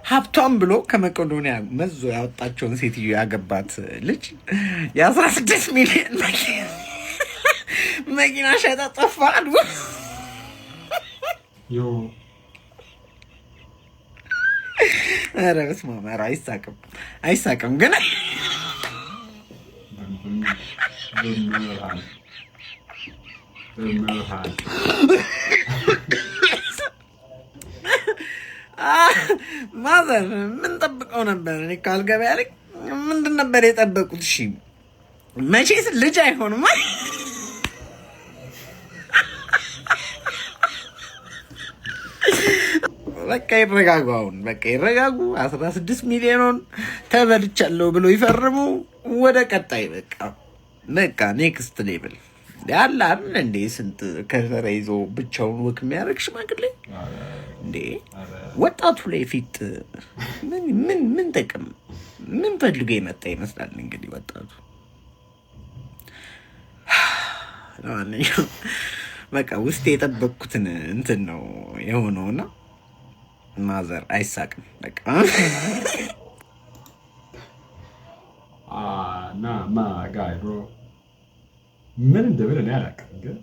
ሀብቷም ብሎ ከመቄዶንያ መዞ ያወጣቸውን ሴትዮ ያገባት ልጅ የ16 ሚሊዮን መኪና ሸጠ ጠፋ አሉ። Yo. ኧረ በስመ አብ! ኧረ አይሳቅም፣ አይሳቅም ግን። በመብርሃን፣ በመብርሃን። Mother ምን ጠብቀው ነበር? እኔ እኮ አልገባ ያለኝ ምንድን ነበር የጠበቁት? እሺ መቼስ ልጅ አይሆንም። በቃ ይረጋጉ። አሁን በቃ ይረጋጉ። 16 ሚሊዮኑን ተበልቻለሁ ብሎ ይፈርሙ። ወደ ቀጣይ በቃ next level ያለ አይደል እንዴ? ስንት ከሰረ ይዞ ብቻውን walk የሚያደርግ ሽማግሌ እንዴ! ወጣቱ ላይ ፊት ምን ምን ምን ጥቅም ምን ፈልጎ የመጣ ይመስላል? እንግዲህ ወጣቱ ለማንኛውም በቃ ውስጥ የጠበቅኩትን እንትን ነው የሆነውና mother አይሳቅም። በቃ። Nah, my guy, bro, ምን እንደምን እኔ አላውቅም፣ ግን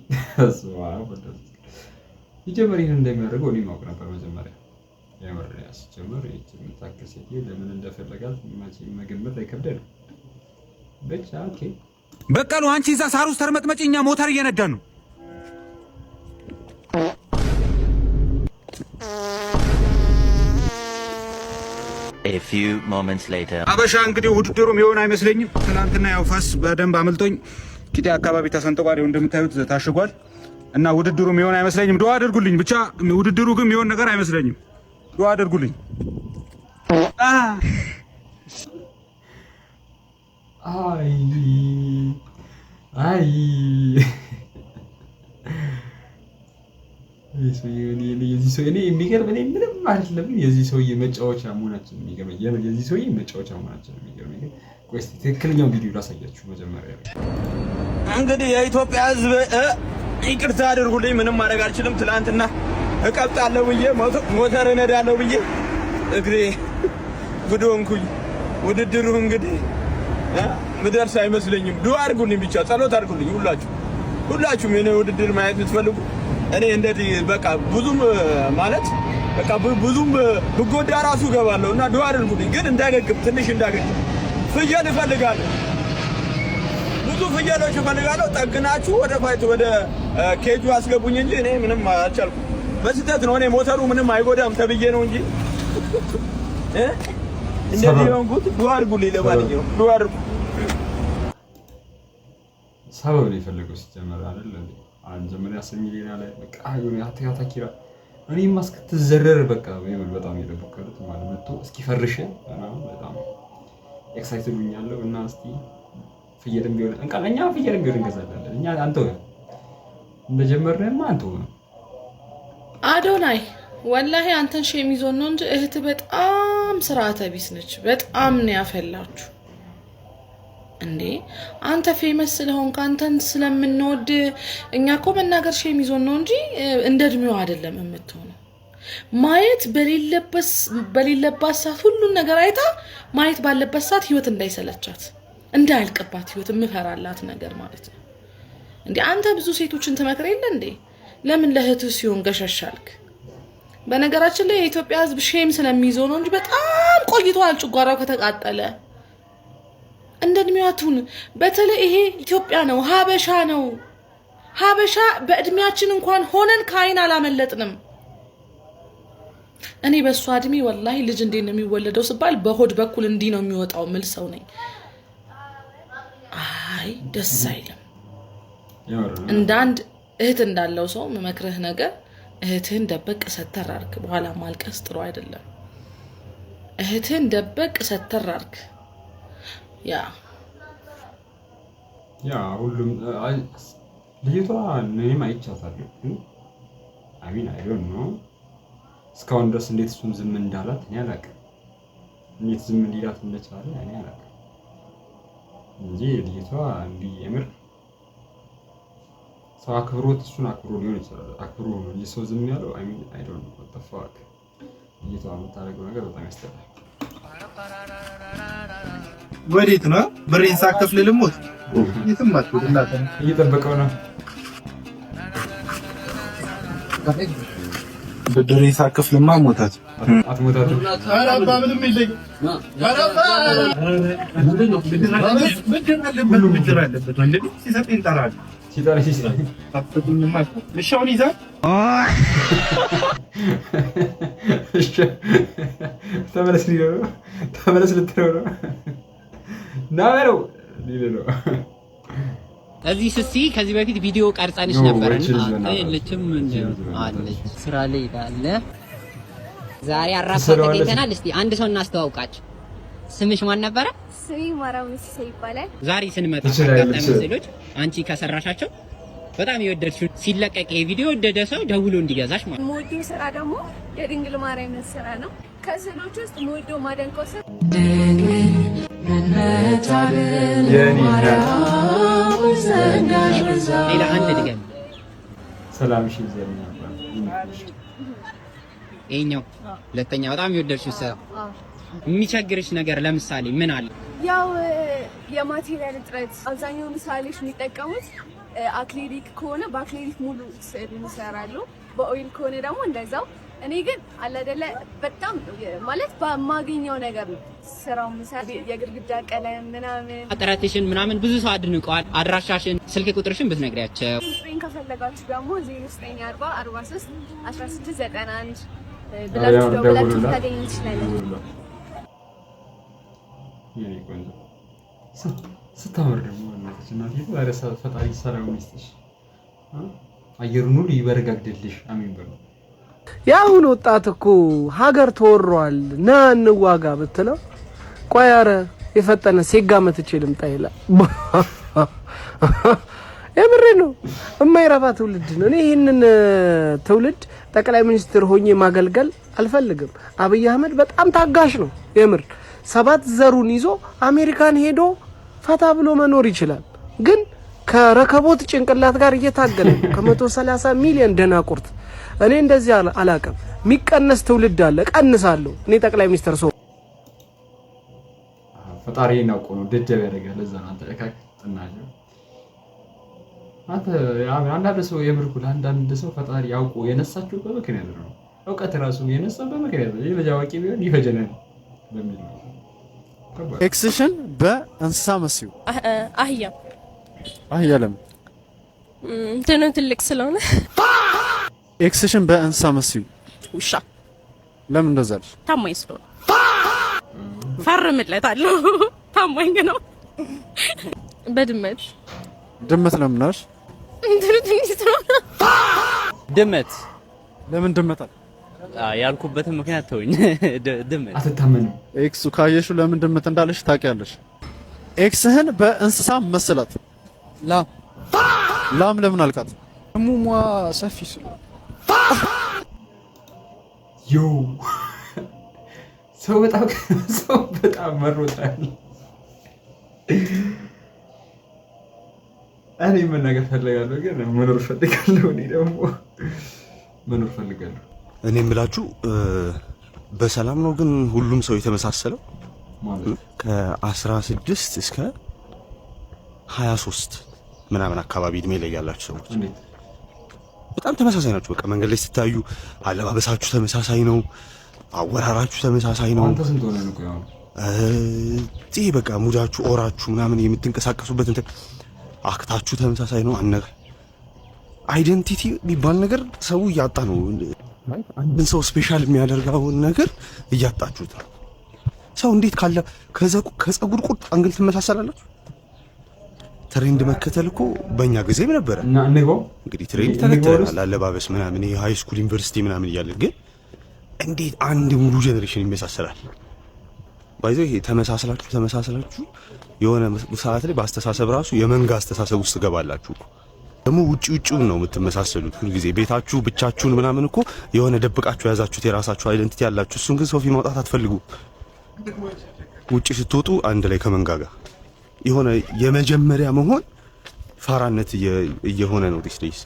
ሲጀመር ይህን እንደሚያደርገው እኔ ማወቅ ነበር መጀመሪያ። የምር ሲጀመር ይህች የምታክል ሴትዮ ለምን እንደፈለጋት መቼም መገመት አይከብደንም። ብቻ okay። በቀሉ፣ አንቺ እዛ ሳር ውስጥ ተርመጥመጪ፣ እኛ ሞተር እየነዳን ነው። A few moments later. አበሻ፣ እንግዲህ ውድድሩ የሚሆን አይመስለኝም። ትናንትና ያው ፈስ በደንብ አመልጦኝ ኪጤ አካባቢ ተሰንጥቋል። ይኸው እንደምታዩት ታሽጓል። እና ውድድሩ የሚሆን አይመስለኝም። ዱዓ አድርጉልኝ ብቻ። ውድድሩ ግን የሚሆን ነገር አይመስለኝም። ዱዓ አድርጉልኝ። አይ አይ፣ የዚህ ሰው እኔ የሚገርም እኔ ምንም አይደለም። የዚህ ሰውዬ መጫወቻ መሆናችን የሚገርም፣ የምር የዚህ ሰውዬ መጫወቻ መሆናችን የሚገርም። ግን ቆይ እስኪ ትክክለኛውን ቪዲዮ ላሳያችሁ መጀመሪያ ላይ። እንግዲህ የኢትዮጵያ ሕዝብ ይቅርታ አድርጉልኝ፣ ምንም ማድረግ አልችልም። ትላንትና እቀብጣለሁ ብዬ፣ ሞተር እነዳለሁ ብዬ እግሬ ጉድ ሆንኩኝ። ውድድሩ እንግዲህ ምደርስ አይመስለኝም። ዱአ አድርጉልኝ፣ ብቻ ጸሎት አድርጉልኝ። ሁላችሁ ሁላችሁም የኔ ውድድር ማየት የምትፈልጉ እኔ እንደዚህ በቃ ብዙም ማለት በቃ ብዙም ብጎዳ ራሱ እገባለሁ እና ዱአ አድርጉልኝ፣ ግን እንዳገግም፣ ትንሽ እንዳገግም ፍየል እፈልጋለሁ። ብዙ ፍየሎች እፈልጋለሁ። ጠግናችሁ ወደ fight ወደ ኬጁ አስገቡኝ እንጂ እኔ ምንም አልቻልኩም። በስህተት ነው፣ እኔ ሞተሩ ምንም አይጎዳም ተብዬ ነው እንጂ እንደዚህ የሆንኩት። ዱአ አድርጉልኝ። ለማንኛውም ዱአ አድርጉ። ሰበብ ነው የፈለገው ሲጀመር አይደል እንዴ? መጀመሪያ 10 ሚሊዮን አለ። በቃ የሆነ አታኪራ እኔማ እስክትዘረር በቃ የምር በጣም የደበቀሉት ማለት መጥቶ እስኪፈርሽ ምናምን በጣም excited ሆኛለሁ። እና እስቲ ፍየልም ቢሆን እንቃ እኛ ፍየልም ቢሆን እንገዛለን። እኛ አንተ እንደጀመርንማ አንተ ነው። አዶናይ፣ ወላሂ አንተን shame ይዞን ነው እንጂ እህት በጣም ስርዓተ ቢስ ነች። በጣም ነው ያፈላችሁ። እንዴ፣ አንተ famous ስለሆንክ፣ አንተን ስለምንወድ እኛ እኮ መናገር shame ይዞን ነው እንጂ እንደ እድሜው አይደለም የምትሆነው። ማየት በሌለባት ሰዓት ሁሉን ነገር አይታ ማየት ባለበት ሰዓት ህይወት እንዳይሰለቻት፣ እንዳያልቅባት ህይወት የምፈራላት ነገር ማለት ነው። እንዴ፣ አንተ ብዙ ሴቶችን ትመክር የለ እንዴ? ለምን ለእህትህ ሲሆን ገሸሽ አልክ? በነገራችን ላይ የኢትዮጵያ ሕዝብ shame ስለሚይዘው ነው እንጂ በጣም ቆይቷል ጨጓራው ከተቃጠለ። እንደ እድሜዋ ትሁን። በተለይ ይሄ ኢትዮጵያ ነው፣ ሀበሻ ነው። ሀበሻ በእድሜያችን እንኳን ሆነን ከአይን አላመለጥንም። እኔ በእሷ እድሜ ወላሂ ልጅ እንዴት ነው የሚወለደው ስባል በሆድ በኩል እንዲህ ነው የሚወጣው ምል ሰው ነኝ። አይ ደስ አይልም። እንደ አንድ እህት እንዳለው ሰው መመክርህ ነገር እህትህን ደበቅ ሰተር አርግ። በኋላ ማልቀስ ጥሩ አይደለም። እህትህን ደበቅ ሰተር አርግ። Yeah. Yeah, ሁሉም ልጅቷ እኔም አይቻታለሁ፣ ግን I mean, I don't know፣ እስካሁን ድረስ እንዴት እሱም ዝም እንዳላት እኔ አላውቅም። እንዴት ዝም እንዲላት እንደቻለ እኔ አላውቅም እንጂ ልጅቷ እንዲህ የምር ሰው አክብሮት እሱን አክብሮ ሊሆን ይችላል። አክብሮ ነው እንጂ ሰው ዝም ያለው። I mean, I don't know what the fuck. ልጅቷ የምታደርገው ነገር በጣም ያስጠላል። ወዴት ነው? ብሬን ሳከፍል ልሞት? የትም አትሄድ እናትህ። እየጠበቀው ነው። ብድሬን ሳከፍልማ ሞታት። አትሞታትም። ኧረ አባ ምንም የለኝም። ኧረ አባ ብድር አለበት፣ ብድር አለበት። ወንድሜ ሲሰጠኝ እጠራለሁ። ሲጠራ ሲሰጥ አትሰጡኝማ። እሺ አሁን ይዘህ እሺ፣ ተመለስ ሊለው ነው። ተመለስ ልትለው ነው። ና በለው ሊለው ነው። እዚህ ስሲ ከዚህ በፊት ቪዲዮ ቀርጸንሽ No፣ ነበር። እቺ ልጅ በእናትህ። የለችም እንዴ? አለች፣ ስራ ላይ ይላል። ዛሬ አራብሳ ትስለዋለች። ተገኝተናል። እስቲ አንድ ሰው እናስተዋውቃችሁ። ስምሽ ማን ነበረ? ስሜ ማራም ሲሳይ ይባላል። ዛሬ ስንመጣ ትችላለች። ካጋጠመን ስዕሎች አንቺ ከሰራሻቸው በጣም የወደድሽው ሲለቀቅ ይሄ ቪዲዮ የወደደ ሰው ደውሎ እንዲገዛሽ ማለት ነው። የምወደው ስራ ደግሞ የድንግል ማርያምን ስራ ነው። ከስዕሎች ውስጥ የምወደው ማደንቀው ስራ የኔ እናት። ሌላ አንድ ድገም። ሰላም ሺ ይብዛልኝ አባት። ይሄኛው ሁለተኛ በጣም የወደድሽው ስራ። የሚቸግርሽ ነገር ለምሳሌ ምን አለ? ያው የ material እጥረት፣ አብዛኛውን ሰዓሊዎች የሚጠቀሙት acrylic ከሆነ በ acrylic ሙሉ ስዕል ይሰራሉ። በ oil ከሆነ ደግሞ እንደዛው። እኔ ግን አለ አይደለ በጣም ማለት በማገኘው ነገር ነው ስራው ምሰራ፣ የግድግዳ ቀለም ምናምን። ጥረትሽን ምናምን ብዙ ሰው አድንቀዋል። አድራሻሽን፣ ስልክ ቁጥርሽን ብትነግሪያቸው። ቁጥሬን ከፈለጋችሁ ደግሞ 0940 43 16 91 ያው ብላችሁ ደውላችሁ ደውሉላት። ታገኙ ትችላላችሁ። ደውሉላት። የኔ ቆንጆ ስታምር ደግሞ እናትሽ እናቴ ዛሬ ፈጣሪ ሰላም ይስጥሽ፣ እ? አየሩን ሁሉ ይበረጋግድልሽ። አሜን በሉ። የአሁን ወጣት እኮ ሀገር ተወሯል ና እንዋጋ ብትለው ቆይ ኧረ የፈጠነ ሴጋ መትቼ ልምጣ ይላል። የምሬ ነው። የማይረባ ትውልድ ነው። እኔ ይህንን ትውልድ ጠቅላይ ሚኒስትር ሆኜ ማገልገል አልፈልግም። አብይ አህመድ በጣም ታጋሽ ነው። የምር ሰባት ዘሩን ይዞ አሜሪካን ሄዶ ፈታ ብሎ መኖር ይችላል። ግን ከረከቦት ጭንቅላት ጋር እየታገለ ነው። ከ130 ሚሊዮን ደናቁርት እኔ እንደዚህ አላቅም። የሚቀነስ ትውልድ አለ፣ ቀንሳለሁ። እኔ ጠቅላይ ሚኒስትር ሰው ፈጣሪ አውቆ ነው ደደብ ያደርጋል። ለዛ ነው አንተ እካክ ጥናቸው አንተ አንዳንድ ሰው የምር እኮ ለአንዳንድ ሰው ፈጣሪ አውቆ የነሳቸው በምክንያት ነው። እውቀት ራሱ የነሳው በምክንያት ነው። ይህ ልጅ አዋቂ ቢሆን ይፈጀናል በሚል ነው። ከባድ። Ex ሽን በእንስሳ መስዩ። አህያ። አህያ ለምን? እንትኑ ትልቅ ስለሆነ። Ex ሽን በእንስሳ መስዩ። ውሻ። ለምን እንደዛ አልሽ? ታማኝ ስለሆነ ፈርምለታለሁ። ታማኝ ነው። በድመት። ድመት ለምን አልሽ? እንትኑ ትንሽ ስለሆነ። ድመት። ለምን ድመት አልሽ? ያልኩበትን ምክንያት ተውኝ። ድመት። አትታመንም። ኤክሱ ካየሽው ለምን ድመት እንዳለሽ ታውቂያለሽ። Ex ህን በእንስሳ መስላት። ላም። ላም ለምን አልካት? ሙሟ ሰፊ ስለሆነ። Yo፣ ሰው በጣም መሮጣል። እኔ መናገር ፈልጋለሁ፣ ግን መኖር ፈልጋለሁ። እኔ ደግሞ መኖር ፈልጋለሁ። እኔ የምላችሁ በሰላም ነው ግን ሁሉም ሰው የተመሳሰለው? ማለት? ከ16 እስከ 23 ምናምን አካባቢ እድሜ ላይ ያላችሁ ሰዎች እንዴት? በጣም ተመሳሳይ ናችሁ። በቃ መንገድ ላይ ስታዩ አለባበሳችሁ ተመሳሳይ ነው፣ አወራራችሁ ተመሳሳይ ነው። አንተ ስንት ሆነህ ነው? ቆይ አሁን ይህ በቃ mood ኣችሁ፣ aura ችሁ ምናምን የምትንቀሳቀሱበት እንትን act ኣችሁ ተመሳሳይ ነው። Identity የሚባል ነገር ሰው እያጣ ነው። አንድን ሰው special የሚያደርገውን ነገር እያጣችሁት ነው። ሰው እንዴት ካለ ከፀጉር ቁርጥ angle ትመሳሰላላችሁ? Trend መከተል እኮ በእኛ ጊዜም ነበረ። እና እንግባው። እንግዲህ trend እንግባው ውስጥ። ተከትለናል፣ አለባበስ ምናምን ይሄ high school ዩኒቨርሲቲ ምናምን እያለን ግን እንዴት አንድ ሙሉ generation ይመሳሰላል? By the way ይሄ ተመሳስላችሁ ተመሳስላችሁ የሆነ ሰዓት ላይ በአስተሳሰብ ራሱ የመንጋ አስተሳሰብ ውስጥ ትገባላችሁ እኮ። ደግሞ ውጪ ውጪውን ነው የምትመሳሰሉት ሁልጊዜ። ቤታችሁ ብቻችሁን ምናምን እኮ የሆነ ደብቃችሁ የያዛችሁት የራሳችሁ identity ያላችሁ፣ እሱን ግን ሰው ፊት ማውጣት አትፈልጉ። ውጪ ስትወጡ አንድ ላይ ከመንጋ ጋር የሆነ የመጀመሪያ መሆን ፋራነት እየሆነ ነው these days።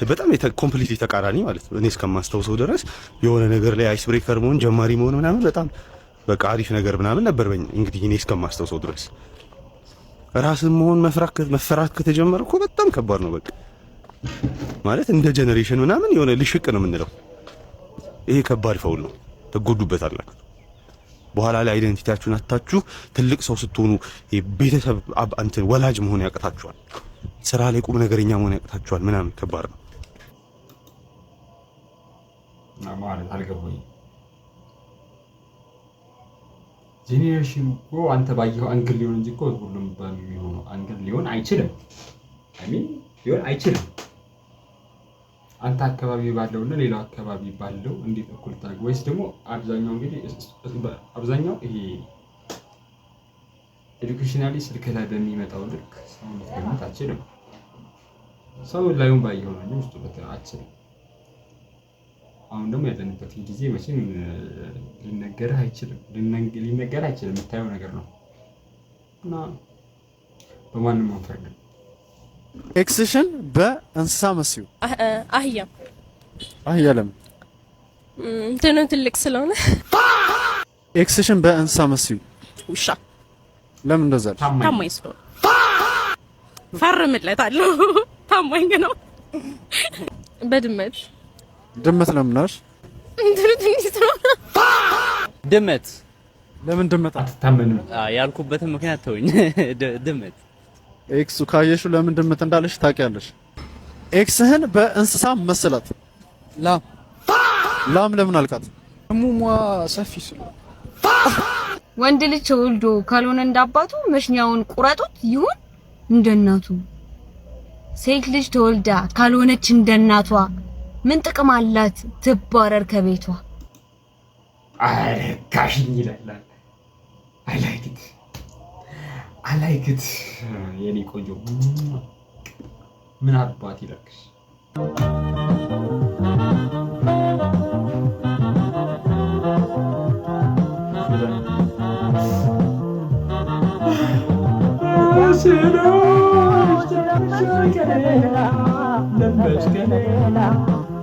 በጣም completely ተቃራኒ ማለት ነው። እኔ እስከማስታውሰው ድረስ የሆነ ነገር ላይ ice breaker መሆን፣ ጀማሪ መሆን ምናምን በጣም በቃ አሪፍ ነገር ምናምን ነበር። በኛ እንግዲህ እኔ እስከማስታውሰው ድረስ ራስን መሆን መፈራት ከተጀመረ እኮ በጣም ከባድ ነው። በቃ ማለት እንደ generation ምናምን የሆነ ልሽቅ ነው የምንለው። ይሄ ከባድ foul ነው፣ ትጎዱበታላችሁ። በኋላ ላይ identity ያችሁን አታችሁ ትልቅ ሰው ስትሆኑ ቤተሰብ እንትን ወላጅ መሆን ያቅታችኋል። ስራ ላይ ቁም ነገረኛ መሆን ያቅታችኋል ምናምን፣ ከባድ ነው። ማለት አልገባኝም። Generation እኮ አንተ ባየኸው angle ሊሆን እንጂ እኮ ሁሉም በሚሆነው angle ሊሆን አይችልም። I mean ሊሆን አይችልም። አንተ አካባቢ ባለው እና ሌላው አካባቢ ባለው እንዴት እኩል ታደርግ? ወይስ ደግሞ አብዛኛው እንግዲህ አብዛኛው ይሄ educationally ስልክ ላይ በሚመጣው ልክ ሰው ልትገምት አትችልም። ሰው ላዩን ባየኸው ነው እንጂ ውስጡ አትችልም። አሁን ደግሞ ያለንበትን ጊዜ መቼም ሊነገርህ አይችልም፣ ሊነገርህ አይችልም። የምታየው ነገር ነው እና በማንም አንፈርድም። Ex ሽን በእንስሳ መስዩ። አህያ። አህያ ለምን? እንትኑ ትልቅ ስለሆነ። Ex ሽን በእንስሳ መስዩ። ውሻ። ለምን እንደዛ አልሽ? ታማኝ ስለሆነ ፈርምለታለሁ። ታማኝ ነው። በድመት። ድመት ለምን አልሽ? እንትኑ ትንሽ ስለሆነ። ድመት። ለምን ድመት? አትታመንም ያልኩበትን ምክንያት ተውኝ። ድመት። ኤክሱ ካየሽው ለምን ድመት እንዳለሽ ታውቂያለሽ። Ex ህን በእንስሳ መስላት። ላም። ላም ለምን አልካት? ሙሟ ሰፊ ስለሆነ። ወንድ ልጅ ተወልዶ ካልሆነ እንዳባቱ መሽኛውን ቁረጡት ይሁን እንደ እናቱ። ሴት ልጅ ተወልዳ ካልሆነች እንደ እናቷ ምን ጥቅም አላት? ትባረር ከቤቷ። አረጋሽኝ ይላል። I like it, I like it። የኔ ቆንጆ ምን አባት ይላክሽ።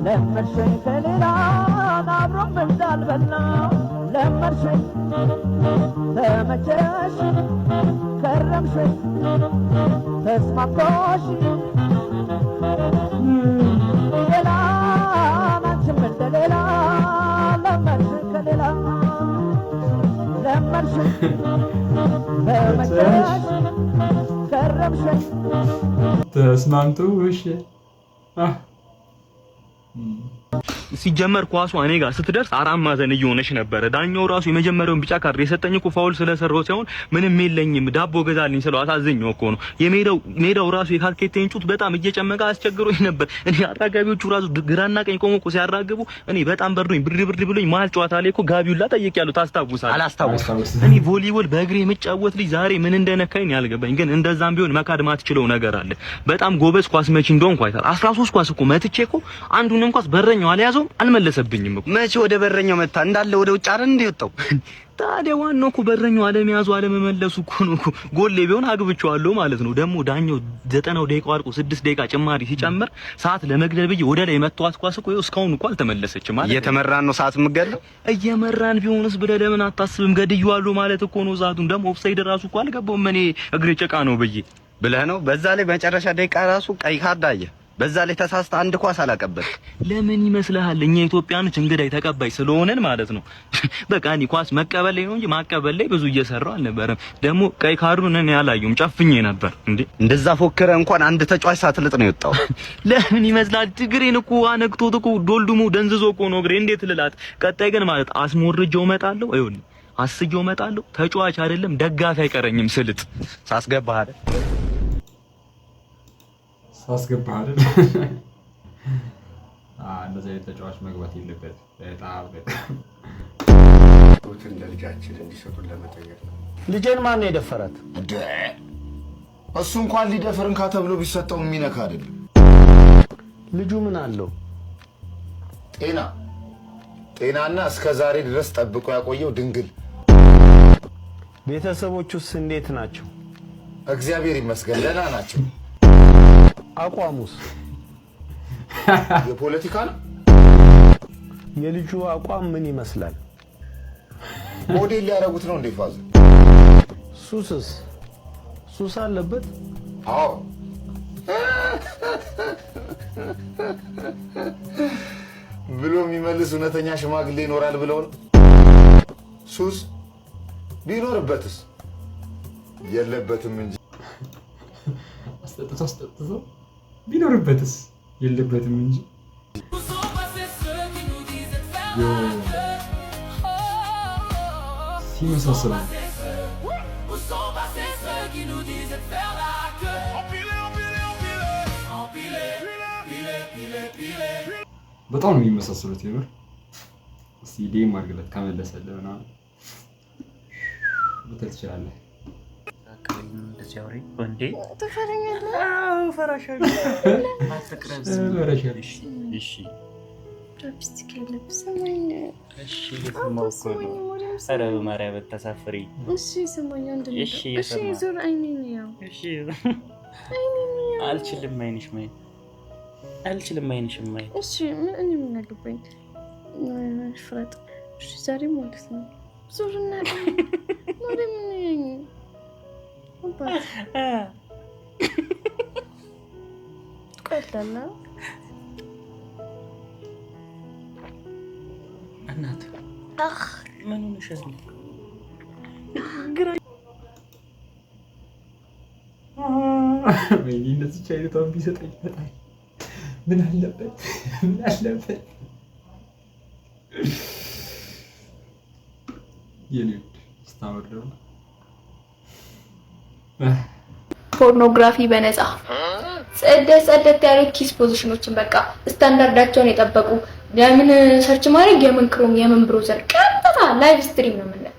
ለመድሽኝ ከሌላ አብሮም እንዳልበላ ለመድሽኝ ተመቸሽ ከረምሽኝ ተስማምቶሽ ሌላ አንቺም እንደሌላ ለመድሽኝ ከሌላ ለመድሽኝ ተመቸሽ ከረምሽኝ ተስማምቶሽ። ሲጀመር ኳሷ እኔ ጋር ስትደርስ አራት ማዕዘን እየሆነች ነበረ። ዳኛው ራሱ የመጀመሪያውን ቢጫ ካርድ የሰጠኝ እኮ foul ስለሰራው ሳይሆን ምንም የለኝም ዳቦ ገዛልኝ ስለው አሳዝኘው እኮ ነው። የሜዳው ሜዳው ራሱ የካርኬቴን ጩት በጣም እየጨመቀ አስቸግሮኝ ነበር። እኔ አራጋቢዎቹ ራሱ ግራና ቀኝ ቆሞ እኮ ሲያራግቡ እኔ በጣም በርዶኝ ብርድ ብርድ ብሎኝ መሀል ጨዋታ ላይ እኮ ጋቢውላ ጠይቄያለሁ። ታስታውሳለህ? አላስታውስም። እኔ ቮሊቦል በእግሬ የምጫወት ልጅ ዛሬ ምን እንደነካኝ ያልገባኝ፣ ግን እንደዛም ቢሆን መካድ ማትችለው ነገር አለ። በጣም ጎበዝ ኳስ መቺ እንደሆንኩ አይተሃል። 13 ኳስ እኮ መትቼ እኮ አንዱንም ኳስ በረኛው አልያዘውም፣ አልመለሰብኝም እኮ። መቼ ወደ በረኛው መታ? እንዳለ ወደ ውጭ አይደል እንደ የወጣው? ታዲያ ዋናው እኮ በረኛው አለመያዙ አለመመለሱ እኮ ነው እኮ። ጎሌ ቢሆን አግብቼዋለሁ ማለት ነው። ደግሞ ዳኛው 90ው ደቂቃ አልቆ 6 ደቂቃ ጭማሪ ሲጨምር ሰዓት ለመግደል ብዬ ወደ ላይ መቷት ኳስ እኮ ይኸው እስካሁን እኮ አልተመለሰችም ማለት። እየተመራን ነው ሰዓት የምገድለው? እየመራን ቢሆንስ ብለህ ለምን አታስብም? ገድዬዋለሁ ማለት እኮ ነው ሰዓቱን። ደግሞ ኦፍሳይድ ራሱ እኮ አልገባውም እኔ እግሬ ጭቃ ነው ብዬ ብለህ ነው። በዛ ላይ መጨረሻ ደቂቃ ራሱ ቀይ ካርድ አየህ። በዛ ላይ ተሳስተህ አንድ ኳስ አላቀበልክ። ለምን ይመስልሃል? እኛ ኢትዮጵያኖች እንግዳ ተቀባይ ስለሆነን ማለት ነው። በቃ እኔ ኳስ መቀበል ላይ ነው እንጂ ማቀበል ላይ ብዙ እየሰራው አልነበረም። ደግሞ ቀይ ካርዱን እኔ አላየሁም፣ ጨፍኜ ነበር እንዴ። እንደዛ ፎክረ እንኳን አንድ ተጫዋች ሳትልጥ ነው የወጣው። ለምን ይመስላል? እግሬን እኮ አነግቶት እኮ ዶልዱሞ ደንዝዞ እኮ ነው እግሬ። እንዴት ልላት? ቀጣይ ግን ማለት አስሞርጀው እመጣለሁ። ይኸውልህ አስጌው እመጣለሁ። ተጫዋች አይደለም ደጋፊ አይቀረኝም ስልጥ። ሳስገባህ አይደል? ሳስገባህ አይደል? እንደዚህ አይነት ተጫዋች መግባት የለበትም። በጣም በጣም። እንደ ልጃችን እንዲሰጡን ለመጠየቅ ነው። ልጄን ማን ነው የደፈራት? እንደ እሱ እንኳን ሊደፍር እንካ ተብሎ ቢሰጠው የሚነካ አይደለም። ልጁ ምን አለው? ጤና ጤናና እስከ ዛሬ ድረስ ጠብቆ ያቆየው ድንግል። ቤተሰቦቹስ እንዴት ናቸው? እግዚአብሔር ይመስገን ደህና ናቸው። አቋሙስ? የፖለቲካ ነው። የልጁ አቋም ምን ይመስላል? ሞዴል ሊያደርጉት ነው እንዴ father? ሱስስ ሱስ አለበት? አዎ። ብሎ የሚመልስ እውነተኛ ሽማግሌ ይኖራል ብለው ነው። ሱስ ቢኖርበትስ የለበትም እንጂ። አስጠጥቶ አስጠጥቶ ቢኖርበትስ የለበትም እንጂ። Yo፣ ሲመሳሰሉ። በጣም ነው የሚመሳሰሉት የምር። እስኪ DM አድርግለት ከመለሰልህ ምናምን ልትል ትችላለህ። እንደዚህ አውሪ እንዴ? ትፈረኛለህ? እፈራሻለሁ። አትቅረብ። እሺ። ቻፕስቲክ የለብህ። ስማኝ። እሺ፣ እየሰማሁ እኮ ነው። ኧረ በማርያም አታሳፍሪኝ። እሺ ስማኝ፣ አንድ ነገር። እሺ፣ እሺ እየሰማሁ። ዞር፣ አይኔን ያው። እሺ። አይኔን ያው። አልችልም፣ አይንሽ ማየት አልችልም፣ አይንሽ ማየት። እሺ ምን እኔ ምን አገባኝ? ፍረጥ። እሺ ዛሬ ማለት ነው ዞርና ማርያምን እየኝ። አባት ትቀልዳለህ? እናት አህ ምን ሆነሻል? ግራ ወይኔ እንደዚች አይነቷን ቢሰጠኝ በጣም ምን አለበት? ምን አለበት? የኔ ውድ ስታምር ደግሞ። ፖርኖግራፊ በነፃ፣ ጽደት ጽደት ያሉ kiss position ኦችን፣ በቃ ስታንዳርዳቸውን የጠበቁ። ለምን search ማድረግ፣ የምን Chrome፣ የምን browser፣ ቀጥታ live stream ነው የምናየው።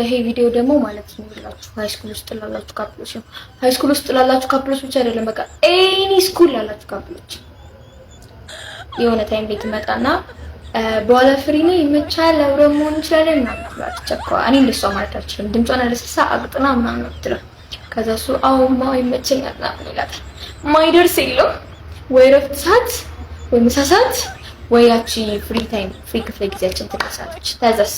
ይሄ ቪዲዮ ደግሞ ማለት ነው ላችሁ high school ውስጥ ላላችሁ couple ኦች ነው። High school ውስጥ ላላችሁ couple ኦች ብቻ አይደለም፣ በቃ any school ላላችሁ couple ኦች። የሆነ time ላይ ትመጣና በኋላ free ነው፣ ይመቻል፣ አብረን መሆን እንችላለን ምናምን ትላለች እኮ። እኔ እንደሷ ማለት አልችልም። ድምጿን አለስልሳ አቅጥና ምናምን ነው የምትለው። ከዛ እሱ አዎማ ይመቸኛል ምናምን ይላታል። ማይደርስ የለውም፣ ወይ ረፍት ሰዓት ወይ ምሳ ሰዓት ወይ ያቺ free time፣ free ክፍለ ጊዜያችን ትደርሳለች። ከዛስ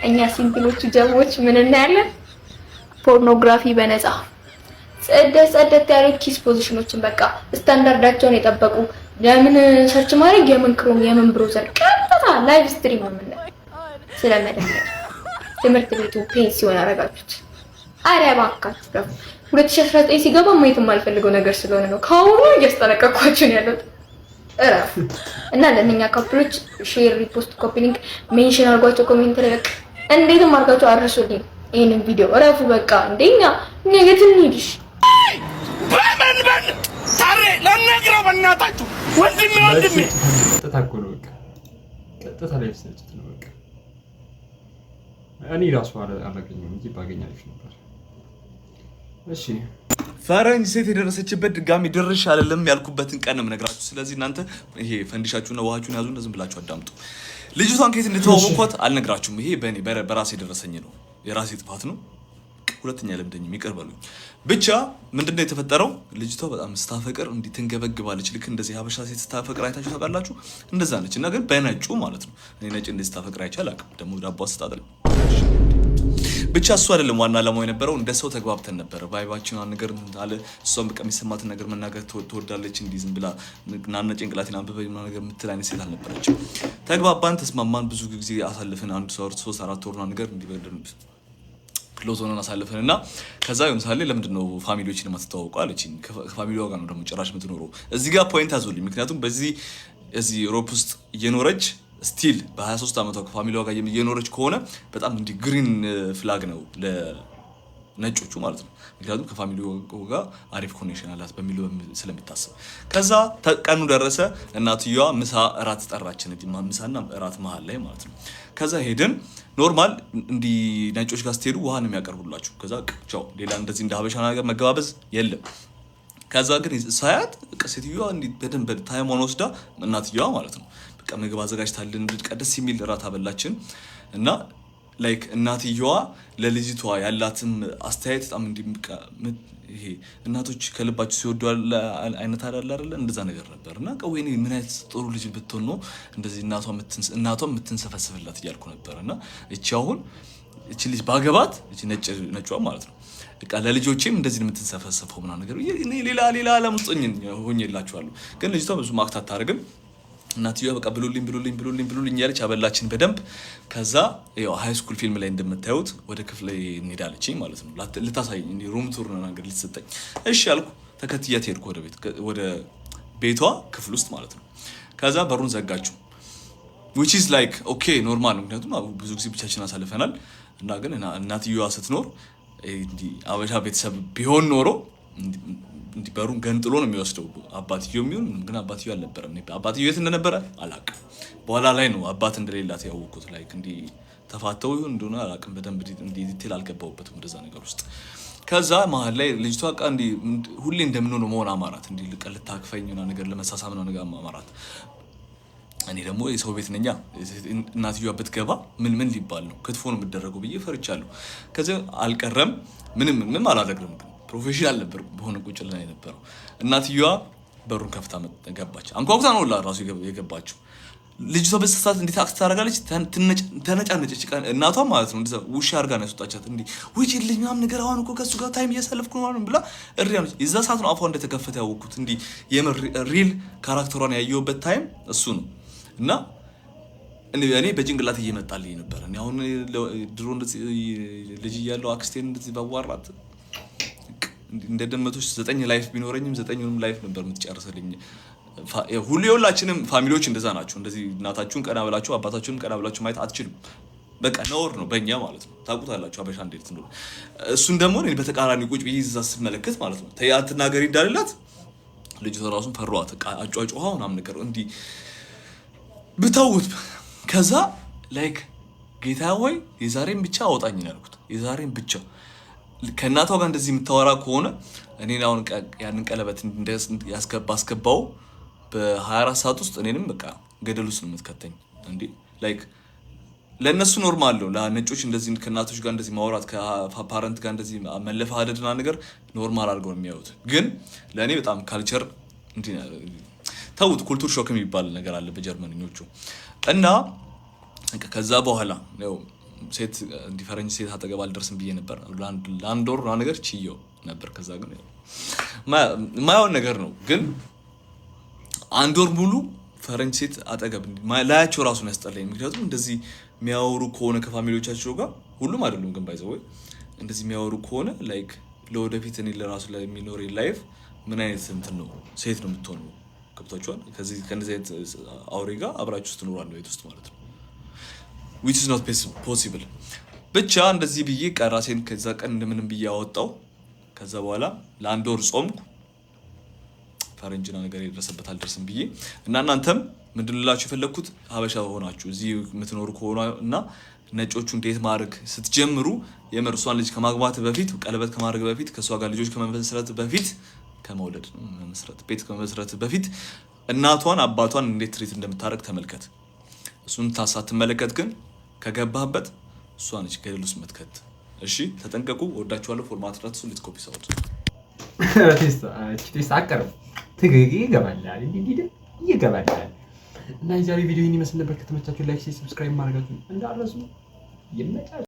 እኛ single ኦቹ ጀሞች ምን እናያለን? ፖርኖግራፊ በነፃ፣ ጽደት ጽደት ያሉ kiss position ኦችን፣ በቃ ስታንዳርዳቸውን የጠበቁ። ለምን search ማድረግ፣ የምን Chrome፣ የምን browser፣ ቀጥታ live stream ነው የምናየው። ስለመደመር ትምህርት ቤቱ ፔን ሲሆን አረጋችሁት። አረ እባካችሁ ደግሞ 2019 ሲገባ ማየት የማልፈልገው ነገር ስለሆነ ነው ከአሁኑ እያስጠነቀቅኳችሁ ነው ያለሁት። እረፍ እና ለእነኛ couple ኦች share፣ repost፣ copy link፣ mention አድርጓቸው comment ላይ። በቃ እንዴትም አድርጋችሁ አድርሱልኝ ይሄንን ቪዲዮ። እረፉ በቃ። እንደኛ እኛ የት እንሂድሽ? በምን በን ታሬ ለነግረው በእናታችሁ ወንድሜ ወንድሜ። ቀጥታ እኮ ነው፣ በቃ ቀጥታ live ስርጭት ነው። በቃ እኔ ራሱ አላገኘሁም እንጂ ባገኝ አሪፍ ነበር። እሺ። ፈረንጅ ሴት የደረሰችበት ድጋሚ ድርሽ አይደለም ያልኩበትን ቀን ነው የምነግራችሁ። ስለዚህ እናንተ ይሄ ፈንዲሻችሁና ውሃችሁን ያዙና ዝም ብላችሁ አዳምጡ። ልጅቷን ከየት እንደተዋወቅኳት አልነግራችሁም። ይሄ በእኔ በራሴ የደረሰኝ ነው፣ የራሴ ጥፋት ነው። ሁለተኛ ለምደኝም፣ ይቅር በሉኝ። ብቻ ምንድነው የተፈጠረው? ልጅቷ በጣም ስታፈቅር እንዲህ ትንገበግባለች። ልክ እንደዚህ ሀበሻ ሴት ስታፈቅር አይታችሁ ታውቃላችሁ? እንደዛ ነች። እና ግን በነጩ ማለት ነው። እኔ ነጭ እንደዚህ ስታፈቅር አይቼ አላውቅም። ደግሞ ዳቦ አስጣጥል ብቻ እሱ አይደለም ዋና ዓላማው የነበረው። እንደ ሰው ተግባብተን ነበረ። Vibe ኣችን አንድ ነገር አለ። እሷም በቃ የሚሰማትን ነገር መናገር ትወዳለች። እንዲህ ዝም ብላ ናና ጭንቅላቴን አንብበ ምናምን ነገር የምትል አይነት ሴት አልነበረችም። ተግባባን፣ ተስማማን። ብዙ ጊዜ አሳልፍን። አንድ 3-4 ወር ምናምን ነገር እንዲህ በደንብ close ሆነን አሳልፈን እና ከዛ የሆነ ሰዓት ላይ ለምንድን ነው family ዎችን የማትተዋወቀው አለችኝ። ከ family ዋ ጋር ነው ደግሞ ጭራሽ የምትኖረው። እዚህ ጋር point ያዙልኝ። ምክንያቱም በዚህ እዚህ Europe ውስጥ እየኖረች still በ23 ዓመቷ ከ family ዋ ጋር እየኖረች ከሆነ በጣም እንዲህ green flag ነው ለነጮቹ ማለት ነው። ምክንያቱም ከ family ጋር አሪፍ connection አላት በሚሉ ስለሚታሰብ። ከዛ ቀኑ ደረሰ። እናትየዋ ምሳ እራት ጠራችን። እንዲህ ምሳና እራት መሀል ላይ ማለት ነው። ከዛ ሄድን። Normal እንዲህ ነጮች ጋር ስትሄዱ ውሃ ነው የሚያቀርቡላችሁ። ከዛ ቻው፣ ሌላ እንደዚህ እንደ ሀበሻ ነገር መገባበዝ የለም። ከዛ ግን ሳያት በቃ ሴትዮዋ እንዲህ በደንብ time ኧን ወስዳ፣ እናትየዋ ማለት ነው፣ በቃ ምግብ አዘጋጅታልን በቃ ደስ የሚል እራት አበላችን። እና like እናትየዋ ለልጅቷ ያላትም አስተያየት በጣም እንዲህ በቃ ይሄ እናቶች ከልባቸው ሲወዱ አይነት አለ አይደለ? እንደዛ ነገር ነበር። እና ወይኔ ምን አይነት ጥሩ ልጅ ብትሆን ነው እንደዚህ እናቷ የምትንሰፈስፍላት እያልኩ ነበር። እና እቺ አሁን እቺ ልጅ ባገባት፣ እቺ ነጯ ማለት ነው፣ በቃ ለልጆቼም እንደዚህ የምትንሰፈሰፈው ምናምን ነገር ሌላ ሌላ ዓለም ውስጥ ሆኜላችኋለሁ። ግን ልጅቷ ብዙ act አታደርግም። እናትየዋ በቃ ብሉልኝ ብሉልኝ ብሉልኝ ብሉልኝ እያለች አበላችን በደንብ። ከዛ ያው high school ፊልም ላይ እንደምታዩት ወደ ክፍል እንሄዳለችኝ ማለት ነው። ልታሳየኝ room tour ነገር ልትሰጠኝ፣ እሺ አልኩ። ተከትያት ሄድኩ ወደ ቤት፣ ወደ ቤቷ ክፍል ውስጥ ማለት ነው። ከዛ በሩን ዘጋችው፣ which is like okay፣ normal ነው። ምክንያቱም ብዙ ጊዜ ብቻችን አሳልፈናል። እና ግን እናትየዋ ስትኖር፣ እንዲህ አበሻ ቤተሰብ ቢሆን ኖሮ እንዲህ በሩን ገንጥሎ ነው የሚወስደው አባትየው የሚሆን፣ ግን አባትየው አልነበረም። አባትየው የት እንደነበረ አላውቅም። በኋላ ላይ ነው አባት እንደሌላት ያወቅኩት። Like እንዲህ ተፋተው ይሁን እንደሆነ አላውቅም። በደንብ እንዲህ detail አልገባሁበትም ወደዛ ነገር ውስጥ። ከዛ መሀል ላይ ልጅቷ በቃ እንዲህ ሁሌ እንደምንሆነው መሆን አማራት። እንዲህ ልታቅፈኝ ምናምን ነገር፣ ለመሳሳም ምናምን ነገር አማራት። እኔ ደግሞ የሰው ቤት ነኛ፣ እናትየዋ ብትገባ ምን ምን ሊባል ነው? ክትፎ ነው የምደረገው ብዬ ፈርቻለሁ። ከዚያ አልቀረም፣ ምንም ምንም አላደረግንም፣ ግን professional ነበር በሆነ ቁጭ ላይ የነበረው። እናትየዋ በሩን ከፍታ ገባች። አንኳኩታ ነው ራሱ የገባችው። ልጅቷ በዛ ሰዓት እንዴት act ታደርጋለች? ተነጫነጨች። እናቷ ማለት ነው፣ ውሻ አድርጋ ነው ያስወጣቻት። እንዲህ ውጪልኝ ምናምን ነገር፣ አሁን እኮ ከእሱ ጋር time እያሳለፍኩ ነው ብላ እሪ አለች። የዛ ሰዓት ነው አፏ እንደተከፈተ ያወቅኩት። እንዲህ የምር real character ሯን ያየሁበት time እሱ ነው። እና እኔ በጭንቅላት እየመጣልኝ ነበር። እኔ አሁን ድሮ ልጅ እያለሁ አክስቴን እንደዚህ ባዋራት እንደ ድመቶች ዘጠኝ life ቢኖረኝም ዘጠኙንም life ነበር የምትጨርስልኝ። ሁሉ የሁላችንም family ዎች እንደዛ ናቸው። እንደዚህ እናታችሁን ቀና ብላችሁ አባታችሁንም ቀና ብላችሁ ማየት አትችሉም። በቃ ነውር ነው በእኛ ማለት ነው። ታውቁታላችሁ አበሻ እንዴት እንደሆነ። እሱን ደግሞ እኔ በተቃራኒ ቁጭ ብዬ እዛ ስመለከት ማለት ነው፣ ተይ አትናገሪ እንዳልላት ልጅቷ ራሱን ፈሯት። አጯጯኋ ምናምን ነገር እንዲህ ብተውት። ከዛ like ጌታ ወይ የዛሬን ብቻ አወጣኝ ነው ያልኩት። የዛሬን ብቻ ከእናቷ ጋር እንደዚህ የምታወራ ከሆነ እኔን አሁን ያንን ቀለበት አስገባው በ24 ሰዓት ውስጥ እኔንም በቃ ገደል ውስጥ ነው የምትከተኝ። እንዴ like ለእነሱ normal ነው። ለነጮች እንደዚህ ከእናቶች ጋር እንደዚህ ማውራት፣ ከ parent ጋር እንደዚህ መለፋደድና ነገር normal አድርገው ነው የሚያዩት። ግን ለእኔ በጣም culture ተውት፣ culture shock የሚባል ነገር አለ በጀርመንኞቹ። እና ከዛ በኋላ ያው ሴት እንዲህ ፈረንጅ ሴት አጠገብ አልደርስም ብዬ ነበር። ለአንድ ወር ነገር ችየው ነበር። ከዛ ግን የማየውን ነገር ነው። ግን አንድ ወር ሙሉ ፈረንጅ ሴት አጠገብ ላያቸው ራሱን ያስጠላኝ። ምክንያቱም እንደዚህ የሚያወሩ ከሆነ ከ family ዎቻቸው ጋር፣ ሁሉም አይደሉም ግን by the way፣ እንደዚህ የሚያወሩ ከሆነ like ለወደፊት እኔ ለራሱ ለሚኖረኝ life ምን አይነት እንትን ነው፣ ሴት ነው የምትሆነው? ገብቷችኋል? ከዚህ ከእንደዚህ አይነት አውሬ ጋር አብራችሁ ስትኖሩ ቤት ውስጥ ማለት ነው፣ which is not possible። ብቻ እንደዚህ ብዬ ራሴን ከዛ ቀን እንደምንም ብዬ አወጣው። ከዛ በኋላ ለአንድ ወር ጾምኩ። ፈረንጅና ነገር የደረሰበት አልደርስም ብዬ። እና እናንተም ምንድን ልላችሁ የፈለግኩት፣ ሀበሻ ሆናችሁ እዚህ የምትኖሩ ከሆነ እና ነጮቹን date ማድረግ ስትጀምሩ፣ የምር እሷን ልጅ ከማግባት በፊት፣ ቀለበት ከማድረግ በፊት፣ ከእሷ ጋር ልጆች ከመመስረት በፊት፣ ከመውለድ መመስረት፣ ቤት ከመመስረት በፊት እናቷን አባቷን እንዴት treat እንደምታደርግ ተመልከት። እሱን ሳትመለከት ግን ከገባህበት እሷ ነች ገደል ውስጥ መትከት። እሺ ተጠንቀቁ። ወዳችኋለሁ። ፎርማት ራሱ let's go፣ peace out። ቴስት አቀርብ ትግግ ይገባላል፣ እንዲህ ይገባላል። እና የዛሬ ቪዲዮ ይህን ይመስል ነበር። ከተመቻችሁ like፣ subscribe ማድረጋችሁ እንዳትረሱ። ይመቻችሁ።